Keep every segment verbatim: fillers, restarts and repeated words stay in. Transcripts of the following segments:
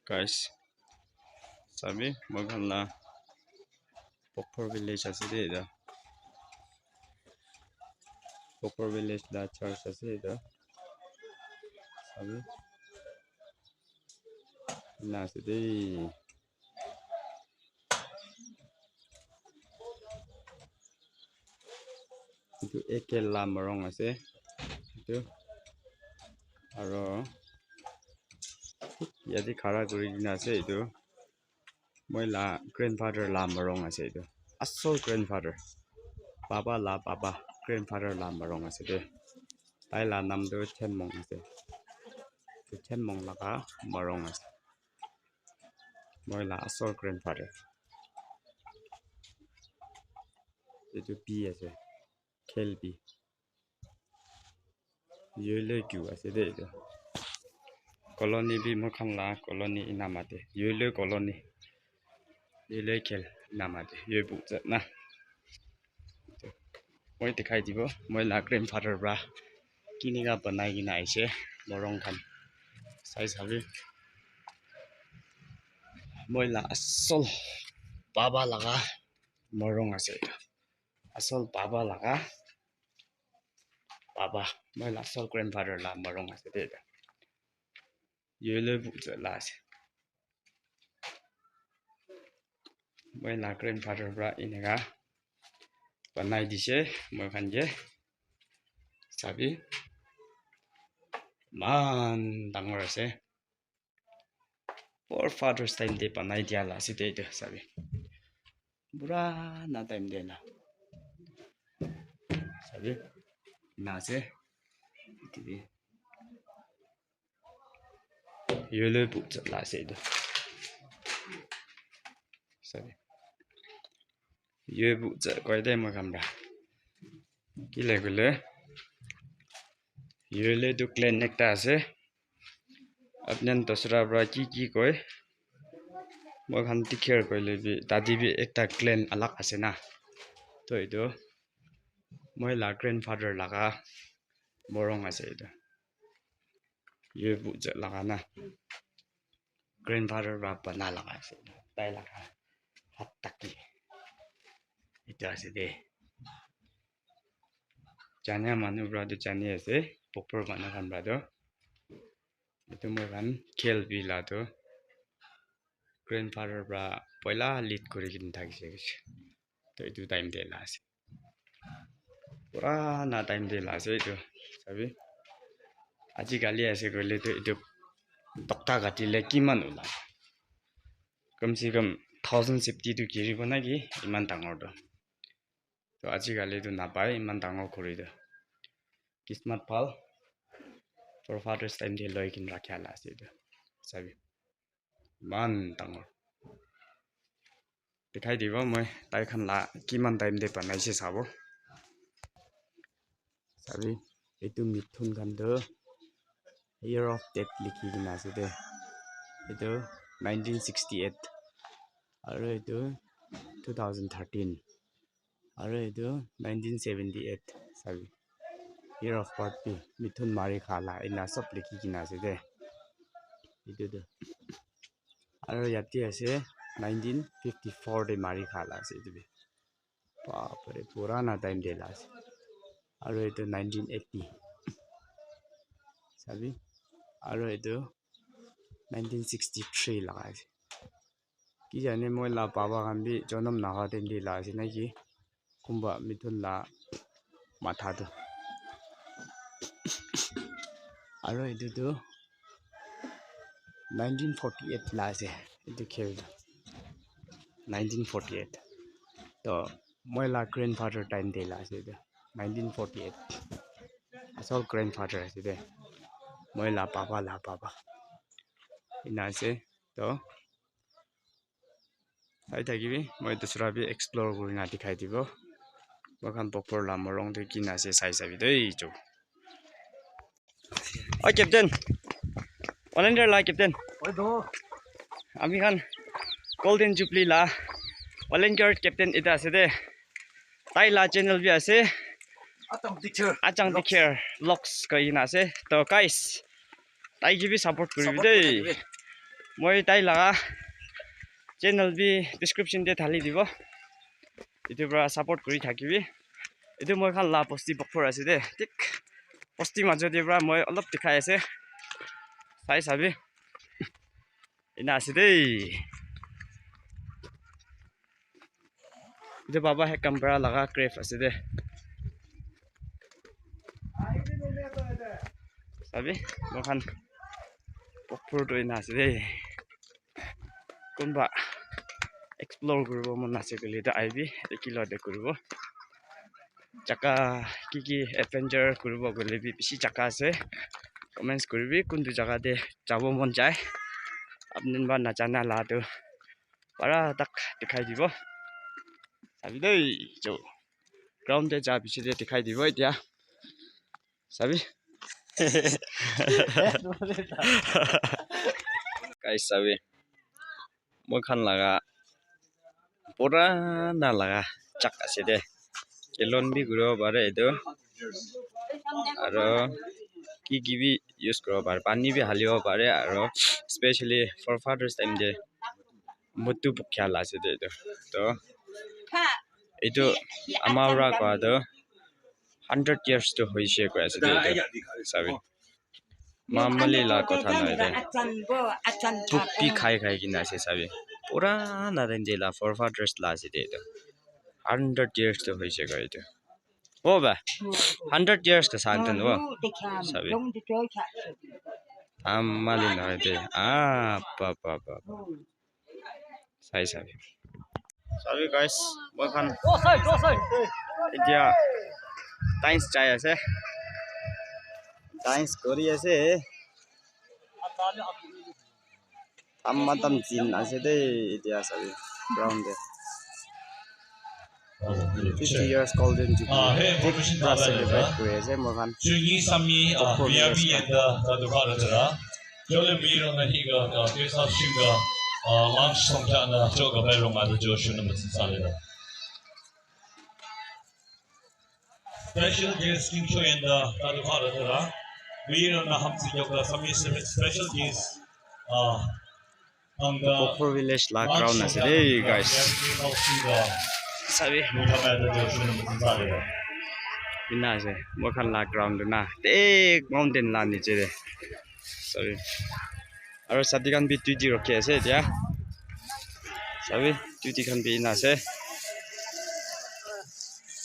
Guys, sabi, moi khan la Pokpor village ase de etu. Pokpor village la church ase etu. Sabi, ena ase de. Etu A K la morung ase. Etu. Aro yate khara kuri kena ase etu. Moi la grandfather la morung ase etu. Asol grandfather. Baba la baba. Grandfather la morung ase de. Tai la nam tu Thenmong ase. Etu Thenmong laga morung ase. Moi la asol grandfather. Etu bi ase. Khel bi. Yele kyu ase de etu. Colony bi moi khan la colony ena mate. Yele colony. Yele khel ena mate. Yele bu na. Moi dikhai dibo. Moi la grandfather pra kinika banai kena aise. Morung khan. Sai sabi. Moi la asol baba laga morung ase etu. Asol baba laga baba. Moi la asol grandfather la morung ase de etu. Yele bu la ase. Moi la grandfather pra enika banai dise moi khan ke. Sabi. Eman dangor ase. Forefathers time te banai dia la ase de etu sabi. Purana time te la. Sabi. Na ase. Etu bi. Yele bu la ase etu. Sabi. Yele bu koi de moi khan pra. Kile koile. Yele tu clan ekta ase. Apni khan dusra pra ki ki koi. Moi khan dikhi koile bi tate bi ekta clan alag ase na. To etu moi la grandfather laga morung ase etu. Ye bu je laga na. Grandfather pra bana laga ase. Tai laga hat taki. Etu ase de. Jania manu pra tu jani ase. Pokpor manu khan pra tu. Etu moi khan khel bi la tu. Grandfather pra poila lead kuri kena thakishe. To etu time te la ase. Purana time te la ase etu. Sabi? Ajikali ase koile tu etu tokta kati le kiman ola. Kam se kam thousand septi tu giribo na ki iman dangor tu. To ajikali tu napai iman dangor khuri tu. Kismat bhal. Forefathers time te loi kin rakhia la ase etu. Sabi? Iman dangor. Dikhai dibo moi tai khan la kiman time te banaise sabo. Sabi, etu mithun khan tu year of death likhi kena ase de. Etu nineteen sixty-eight. Aru etu two thousand thirteen. Aru etu nineteen seventy-eight sabi. Year of birth bi mithun mari kha la ena sob likhi kena ase de. Etu tu. Aru yate ase nineteen fifty-four te mari kha la ase etu bi. Bapre, purana time te la ase. Aru etu nineteen eighty. Sabi? Aru etu nineteen sixty-three la ase. Ki jane moi la baba khan bi jonom naha time te la ase na ki. Kumba mithun la matha tu. Aru etu tu nineteen forty-eight la ase. Etu khel tu. Nineteen forty-eight. To moi la grandfather time te la ase etu. Nineteen forty-eight. Asol grandfather ase de. Moi la baba la baba. Ena ase. To. Sai thakibi, moi dusra bi explore kurina dikhai dibo. Moi khan Pokpor la morung tu kina ase sai sabi dei chu. Oi, Captain. Volunteer la, Captain. Oi, do. Ami khan Golden Jubilee la volunteer captain ita ase de. Tai la channel bi ase. Achang Teacher. Achang Vlogs. Teacher Vlogs koi na ase. To guys, tai ki bi support kuribi dei. Moi tai laga channel bi description te thali dibo. Etu para support kuri thakibi. Etu moi khan la bosti Bokphor ase de. Thik bosti majo te para moi olop dikhai ase. Sai sabi. Ena ase de. Etu baba hai kam para laga craft ase de. Sabi, moi khan Bokphor tu ena ase de. Kunba explore kuribo mon ase koile tu ahibi, ekilog te kuribo. Jaga ki ki adventure kuribo koile bi bishi jaga ase. Comments kuribi kuntu jaga te jabo mon jai. Apni ba najana la tu para tak dikhai dibo. Sabi dei, jo. Ground te ja piche te dikhai dibo etia. Sabi? Guys, sabi. Moi khan laga purana laga chak ase de. Kelon bi kuribo pare etu. Aro ki ki bi use kuribo pare. Pani bi halibo pare aro specially forefathers time te mutu bukya la ase de etu. To etu ama para koa to hundred years to hoise koi ase de etu. Sabi. Mamali la kotha nai de. Puk bi khai khai kena ase sabi. Purana time te la forefathers la ase de etu. Hundred years to hoise koi etu. Oh ba. Hundred years ka santan wo. Sabi. Mamali nai de. Ah, pa pa pa pa. Sai sabi. Sabi guys, moi khan etia dance jai ase. Dance kori ase. Tam matam jin ase de etia sabi ground de. Fifty years golden jubilee. Thik pra celebrate kuri ase moi khan. Chungi sami, ah, Bokphor village viami khan. Enda ta duka ra jara. Jole mi rong na hi ga, ah, ke sa shim ga, ah, lunch song cha na cho ga bai rong ma da jo shun na ma sa le da. Special guest king cho enda ta duka ra jara. Mi rong na ham si jo ga sami special guest, ah, Bokphor village la ground ase de guys. Sabi. Ena ase. Moi khan la ground tu na. Thik mountain la niche de. Sabi. Aro sadi khan bi duty rukhi ase etia. Sabi, duty khan bi ena ase.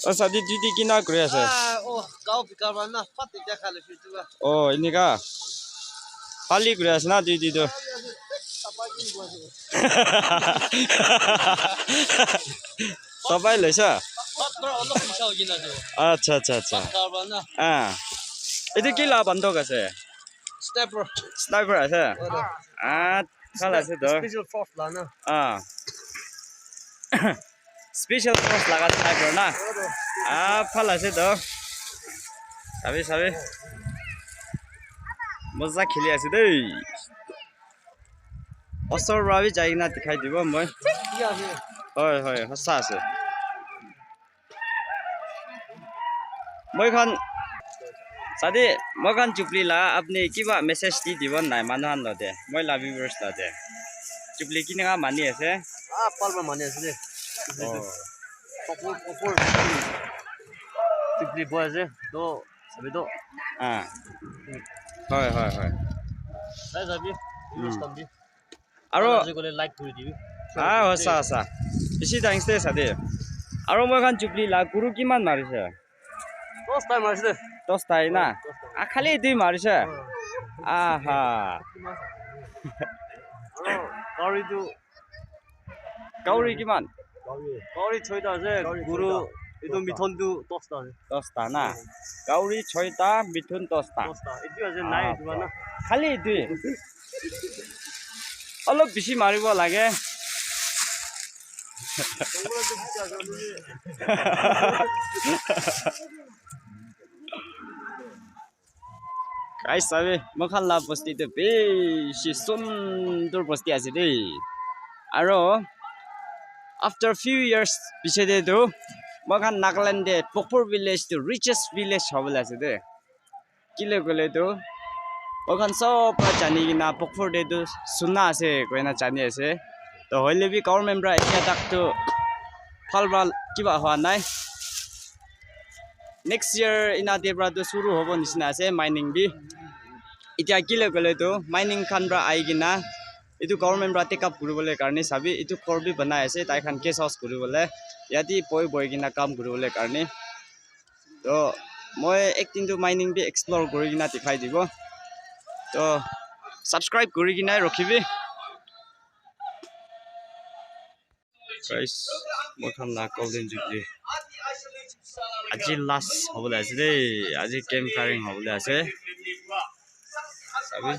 Oh, sadi duty kina kuri ase? Ah, oh, gao bikar ba na, phat ekta khai le fitu ba. Oh, enika. Khali kuri ase na duty tu? Sabai loisa? Phat para olop poisa hoi kena ase. Acha, acha, acha. Bikar ba na. Ah. Etu ki la bandok ase? Sniper. Sniper ase? Aro. Ah, bhal ase to. Special force la na. Ah. Special force laga sniper na. Ah, bhal ase to. Sabi, sabi. Moza kheli ase dei. Osor pra bi jai kena dikhai dibo moi. Thik ase. Hoi, hoi, hosa ase. Moi khan, sadi, moi khan Jubilee la apni kiba message di dibo nai manu khan lote, moi la viewers lote. Jubilee kineka mani ase? Ah, bhal para mani ase de. Oh. Opor, opor. Jubilee boy ase. To, sabi to. Ah. Hoi, hoi, hoi. Sai sabi. Hmm. Viewers khan bi. Aro bhal ase koile like kuri dibi. Ah, hosa, hosa. Bishi thanks de, sadi. Aro moi khan Jubilee la guru kiman marise? Dos tai marise de. Dos tai na? Dos tai. Ah, khali dui marise? Oh. Aha. Aro gauri tu. Gauri kiman? Gauri choita ase, gauri guru choita. Etu mithun tu dosta ase. Dosta na? Hmm. Gauri choita, mithun dosta. Dosta. Etu ase nai, ah, etu na. Khali etu. Olop bishi maribo lage. Guys, sabi, moi khan la bosti tu bishi sundur bosti ase de. Aro, after few years piche de tu, moi khan Nagaland de Bokphor village tu richest village hobole ase de. Kile koile tu, Moi khan sob pra jani kena Pokphor te tu suna ase koina jani ase. To hoile bi government pra etia tak tu bhal bhal kiba hwa nai. Next year ina te pra tu suru hobo nisina ase mining bi. Etia kile koile tu mining khan pra ahi kena etu government pra take up kuribole karne sabi etu ghor bi banai ase tai khan guest house kuribole yate boi boi kena kam kuribole karne. To moi ek din tu mining bi explore kuri kena dikhai dibo. To subscribe kuri kena rakhibi. Guys, moi khan la Golden Jubilee aji last hobole ase de, aji camp firing hobole ase. Sabi?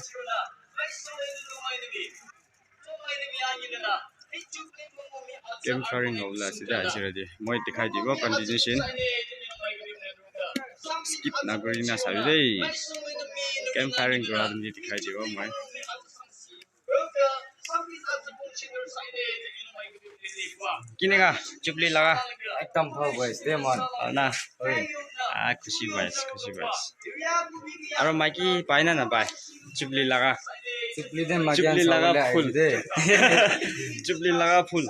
Camp firing hobole ase de aji rati. Moi dikhai dibo continuation. Skip na kuri na sabi de. Camp firing kura dum dikhai dibo moi. Kineka Jubilee laga? Ekdam bhal boys de man. Ah, na. Oi. Ah, khushi boys, khushi boys. Aro maiki pai na napai? Jubilee laga. Jubilee de maiki Jubilee laga full. Jubilee laga full.